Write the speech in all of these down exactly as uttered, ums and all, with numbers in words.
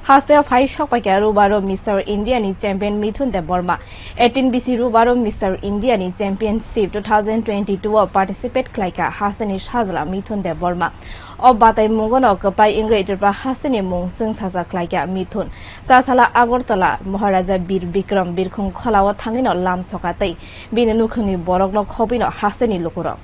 Hasteo phai sokpaikha rubaro Mister India ni champion Mithun Debbarma. Eighteen B C rubaro Mister India ni championship two thousand twenty-two o participate khlaikha hasteni sajla Mithun Debbarma. O batai mungono kwpai wngwi Tripura hasteni mung chwngsajak khlaikha Mithun. Chasala Agartala Maharaja Bir Bikram Birkhung kholao thangwino lam soka tei bini nukhungni borokno khobwino hasteni lukurok.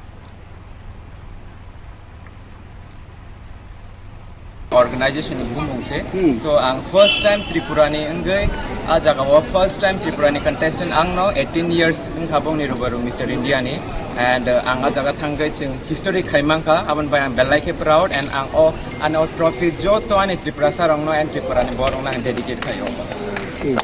Organization ni bumung se. Hmm. So ang first time Tripura ni wngwi a jaga o first time Tripura ni contestant ang no eighteen years wngkha bongni rubaru Mister India ni, and uh, ang a jaga thangwi chwng history khai mankha, aboni bai ang belai khe proud, and ang o ani o trophy joto ani Tripura sa rok no and Tripura ni borok no ang dedicate khai o. Hmm.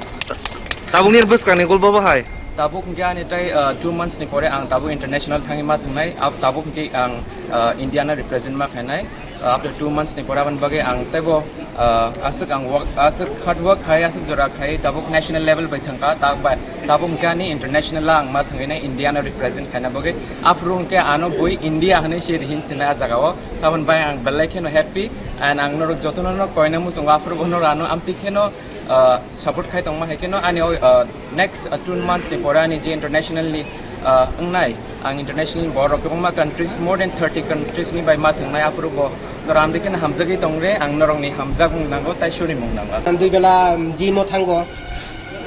Tabukni bwskangni goal bo bahai? Tabuk hwnkhe ani tei, uh, two months ni pore ang tabuk international thangwi ma thwngnai. Ab-, tabuk hwnkhe ang, uh, India no represent ma khainai. Uh, after two months ni pore aboni bagwi ang teibo, uh, aswk ang work, aswk hard work khai, aswk jora khai, tabuk national level bai thangkha, ta-, ba-, tabuk hwnkhe ani international ang ma thwngwi nai India no represent khaina bagwi. Aphuru hwnkhe ano bui India hwnwi se rihin sinai a jaga o. Saboni bai ang belai kheno happy, and ang norok jotono no koina muchungo, aphuru bo norok ano amtwi kheno, uh, support khai tongma hai kheno ani o, uh, next, uh, two months ni pore ani je international ni, uh, wngnai, ang international ni borok kwbangma countries, more than thirty countries ni bai ma thwngnai, aphuru bo norok amtwi kheno hamjagwi tongre, ang norok ni hamjakmung nango tai surimung nango. Ang dui bela, um, gym o thango,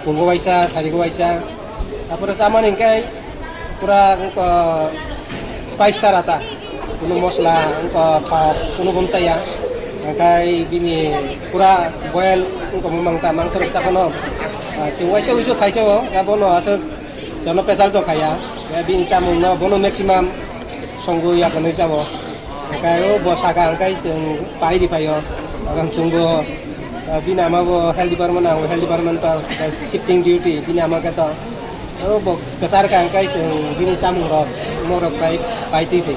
phungo waisa, sarigo waisa, apore chamani hwnkhe pura, uh, spice sara ta, kunu mosla, uh, thok, kunu bo chaya, hwnkhe bini pura boil wngkha mangta, mangsa rok chakhano, uh, chwng waisa uisu khaisa o, abono aswk jono pesal tong khaya, bini chamung no bono maximum songwi yakanwi chao. Hwnkhe o bo saka hwnkhe chwng pai di paio. Ang chwngbo, ah, bini ama bo health department, ang health department to, hwnkhe shifting duty bini ama khe to. O bo kwchar kha hwnkhe chwng bini chamung rok, morok pai, pai twi thai.